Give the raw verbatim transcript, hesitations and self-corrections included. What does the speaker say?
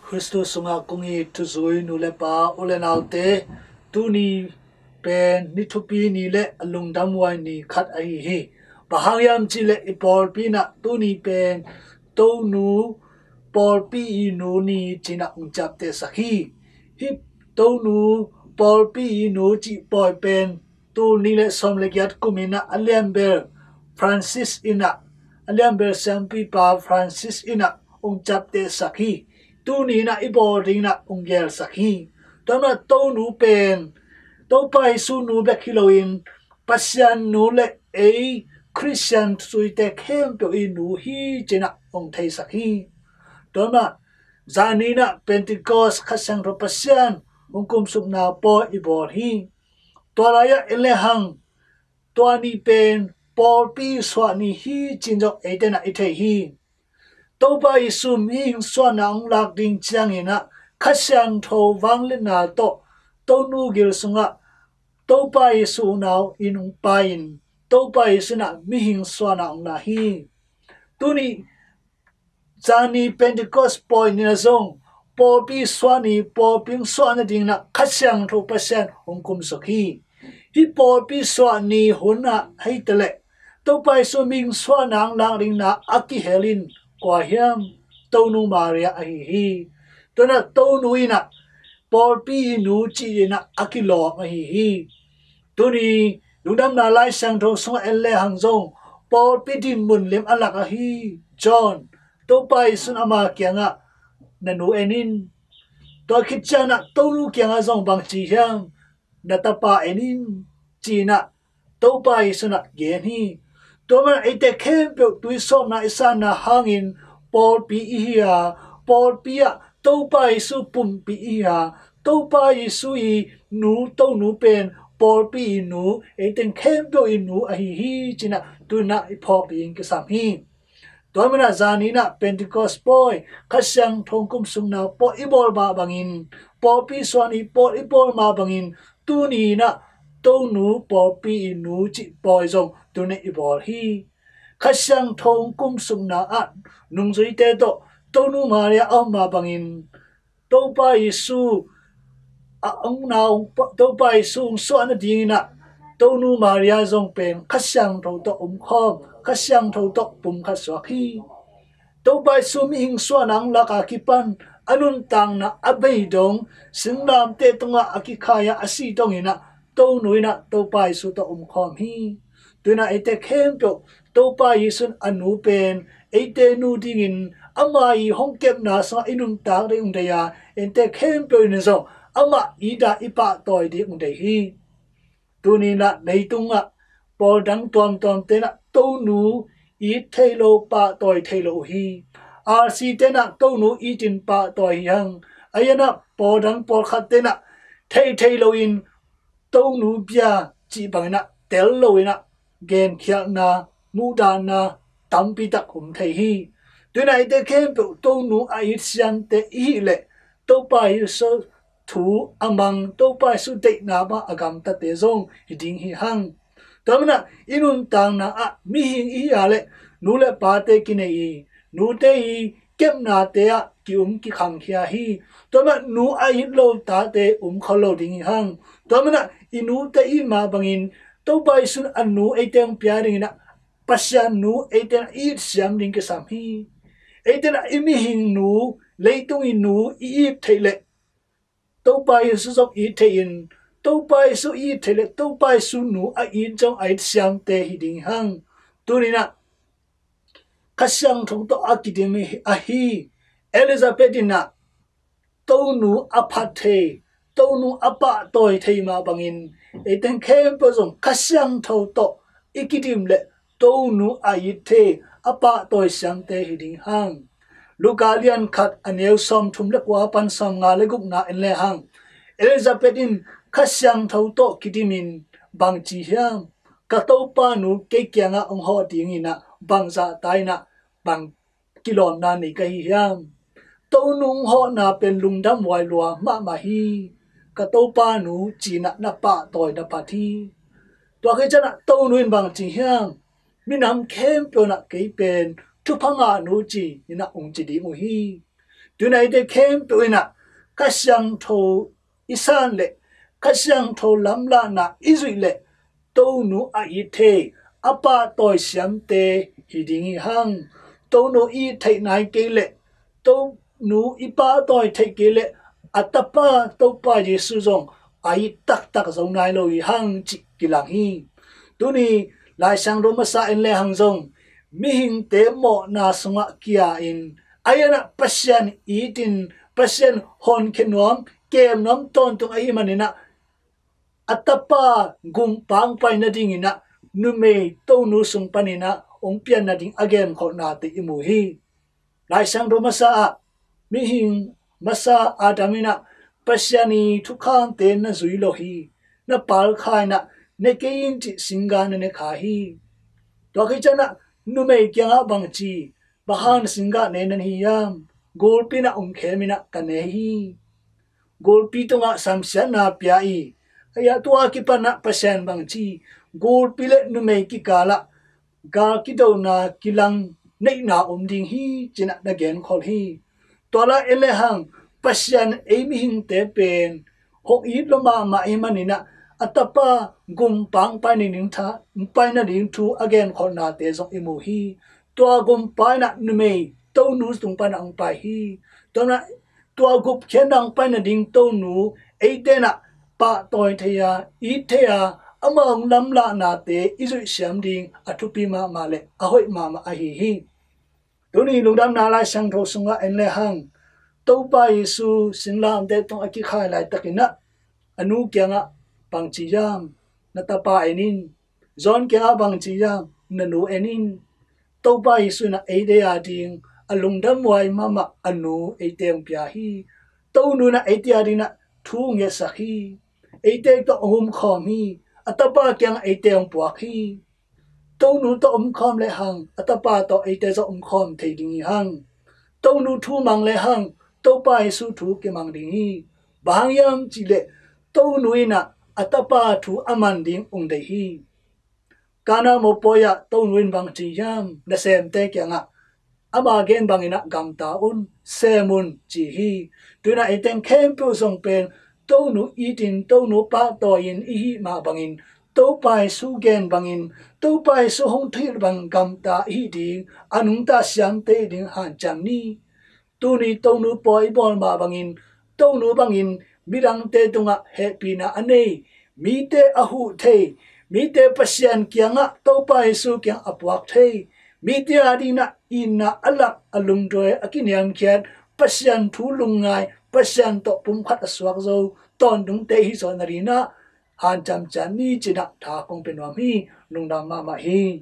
Khristu sungah kong it thuzui nu le pa, u le naute, tuni pen ni thupi ni le a lungdamhuai ni khat ahi hi. Bang hang hiam cih leh i pawlpi in ah tuni pen Tonu pawlpi i nu ni ci-in ah hong ciaptehsak hi. Hih Tonu pawlpi i nu cih pawi pen tul nih le sawm le giat kum in ah a lianbel Francis in ah, a lianbel siampipa Francis in ah hong ciaptehsak hi. Tuni in ah i bawl dingin ah hong gelsak hi. Tua manin ah Tonu pen Topa Jesu nu bek hi loin Pasian nu le ei Khristian thuzuite khempeuh i nu hi ci-in ah hong theisak hi. Tua manin ah zani in ah Pentecost Kha Siangtho Pasian hong kumsukna pawi i bawl hi. Tua lai-ah en le hang tua ni pen pawlpi suah ni hi ci-in zong eite in ah i thei hi. Topa Jesu mihing suahna hong lak ding ciangin ah Kha Siangtho vangliatna tawh Tonu gil sungah Topa Jesu unau in hong pai-in Topa Jesu in ah mihing suahna hong la hi. Tuni zani Pentecost pawi ni-in ah zong pawlpi suah ni, pawlpi hong suah nadingin ah Kha Siangtho Pasian hong kumsuk hi. Hih pawlpi suah ni hun ah hei ta leh Topa Jesu mihing suahna hong lak dingin ah a kihel in kua hiam? Tonu Maria ahi hi. Tua manin ah Tonu in ah pawlpi i nu ci-in ah a kilawm ahi hi. Tuni lungdamna Lai Siangtho sungah en le hang zong pawlpi dinmun lim a lak ahi John, Topa Jesu in ama kiangah na nu en in. Tua khit ciangin ah Tonu kiangah zong bang ci hiam? Na tapa en in ci-in ah Topa Jesu in ah gen hi. Tua manin ah eite khempeuh tuisawpna i sanna hangin pawlpi i hi a, pawlpi ah Topa Jesu pumpi i hi a, Topa Jesu i nu Tonu pen pawlpi i nu, eite khempeuh i nu ahi hi ci-in ah tu-in ah i phawk ding kisam hi. Tua manin ah zani in ah Pentecost pawi, Kha Siangtho kumsukna pawi i bawl mah bangin, pawlpi suah ni pawi i bawl mah bangin, tuni in ah Tonu pawlpi i nu cih pawi zong tuni in ah i bawl hi. Kha Siangtho kumsukna ah nungzuite tawh Tonu Maria a om mah bangin Topa Jesu a hong nau, Topa Jesu hong suah nadingin ah Tonu Maria zong pen Kha Siangtho tawh omkhawm, Kha Siangtho tawh pumkhat suak hi. Topa Jesu mihing suahna hong lak a kipan a nuntakna a bei dong, singlamteh tungah a kikhai a, a si dongin ah Tonu in ah Topa Jesu tawh omkhawm hi. Tu-in ah eite khempeuh Topa Jesu in a nu pen eite nu dingin ama i hong kepna sungah i nuntak ding hong deih a, eite khempeuh in zong amah it a i pahtawi ding hong deih hi. Tuni in ah leitungah pawl dang tuamtuamte in ah Tonu it thei lo, pahtawi thei lo uh hi. RC te in ah Tonu it in pahtawi hi hang. Ahi zongin ah pawl dang pawlkhatte in ah thei thei loin Tonu bia cih bangin ah tel loin ah genkhialhna, muhdahna tampi tak om thei hi. Tu-in ah eite khempeuh Tonu a it siamte i hih leh Topa Jesu thu a mang, Topa Jesu deihna bang a gamtate zong hi ding hi hang. Tua manin ah i nuntakna ah mihing i hi a leh nu le pate kinei hi, nute i kepnate ah ki-um kikhangkhia hi. Tua manin ah nu a it lo tate um khol lo ding hi hang. Tua manin ah i nute it mah bangin Topa Jesu in a nu eite hong pia dingin ah Pasian nu eite in ah i it siam ding kisam hi. Eite in ah i mihing nu, leitung i nu i it theih leh Topa Jesu zong it thei in, Topa Jesu it thei leh Topa Jesu nu a it zong a it siamte hi ding hi hang. Tuni in ah Kha Siangtho tawh a kidim hi, ahi Elizabeth in ah Tonu a phat thei, Tonu a pahtawi thei mah bangin eite khempeuh zong Kha Siangtho tawh i kidim leh Tonu a it thei, a pahtawi siamte hi ding hi hang. Luka lian khat a neu sawmthum le kua pan sawmnga le gukna en le hang, Elizabeth in Kha Siangtho tawh kidimin bang ci hiam? Ka Topa nu kei kiangah hong hawh dingin ah bang zahta in ah bang kilawmna nei ka hi hiam? Tonu hong hawhna pen lungdamhuai lua mahmah hi. Ka Topa nu ci-in ah na pahtawi na phat hi. Tua khit ciangin ah Tonu in bang ci hiam? Minam khempeuh in ah kei pen thupha ngahnu ci-in ah hong ci ding uh hi. Tuni-in eite khempeuh in ah Kha Siangtho i san leh Kha Siangtho lamlahna i zuih leh Tonu a it thei, a pahtawi siamte hi ding hi hang. Tonu i it theih nai kei leh, Tonu i pahtawi theih kei leh, a Tapa Topa Jesu zong a it taktak zo nai lo hi hang cih kilang hi. Tuni Lai Siangtho masa en lehang zong mihingte mawhna sungah kia-in, a hi zongin ah Pasian itin, Pasian honkhia nuam, kem nuam tawntung ahih manin ah, a Tapa gumpa hong pai nadingin ah numei Tonu sung panin ah hong pian nading a genkholhnate i mu hi. Lai Siangtho masa ah, mihing masa Adam in ah Pasian i thukhamte na zui lo hi. Na palkha in ah ne kei in cih singgah na ne kha hi. Tua khit ciangin ah numei kiangah bang ci, bang hang singgah ne na hi hiam? Gulpi in ah hong khem in ah ka ne hi. Gulpi tungah samsiatna pia hi. Ahi zongin tua kipan ah Pasian bang ci, gulpi leh numei kikal ah gal kidona kilang neihna om ding hi ci-in ah na genkhol hi. Tua lai en lehang Pasian ei mihingte pen hong it lua mahmah ahih manin ah a Tapa gumpa hong pai nading tha, hong pai nading thu a genkholhnate zong i mu hi. Tua gumpa in ah numei Tonu tung pan ah hong pai hi. Tua in ah tua gupkhiatna hong pai nading Tonu eite in ah pahtawi thei a, it thei a, ama hong lamlahnate i zuih siam ding a thupi mahmah leh a hoih mahmah ahi hi. Tuni Lungdamna Lai Siangtho sungah en lehang, Topa Jesu singlamteh tungah a kikhai laitakin ah a nu kiangah bang ci hiam? Na tapa en in. John kiangah bang ci hiam? Na nu en in. Topa Jesu in ah eite ading a lungdamhuai mahmah a nu eite hong pia hi. Tonu in ah eite ading ah thu hong ngetsak hi. Eite tawh hong omkhawm hi. A Tapa kiangah eite hong puak hi. Tonu tawh omkhawm lehang a Tapa tawh eite zong omkhawm thei ding hi hang. Tonu thu mang lehang Topa Jesu thu kimang ding hi. Bang hang hiam cih leh Tonu in ah a Tapa thu a man ding hong deih hi. Kana mopawi ah Tonu in bang ci hiam? Nasemte kiangah ama gen bangin ah gamta un, sem un ci hi. Tu-in ah eite khempeuh zong pen Tonu itin, Tonu pahtawi-in i hih mah bangin, Topa Jesu gen bangin, Topa Jesu hong thuhilh bang gamta i hih ding, a nungta siamte i hih ding hanciam ni. Tuni Tonu pawi i bawl mah bangin, Tonu bangin midangte tungah hehpihna a nei, mite a huh thei, mite Pasian kiangah, Topa Jesu kiangah a puak thei, mite ading ah itna a lak, a lungduai, a kiniamkhiat, Pasian thu lungngai, Pasian tawh pumkhat a suak zo tawntungte i hih zawh nading ah hanciam ciat ni ci-in ah tha kong pia nuam hi. Lungdam mahmah hi.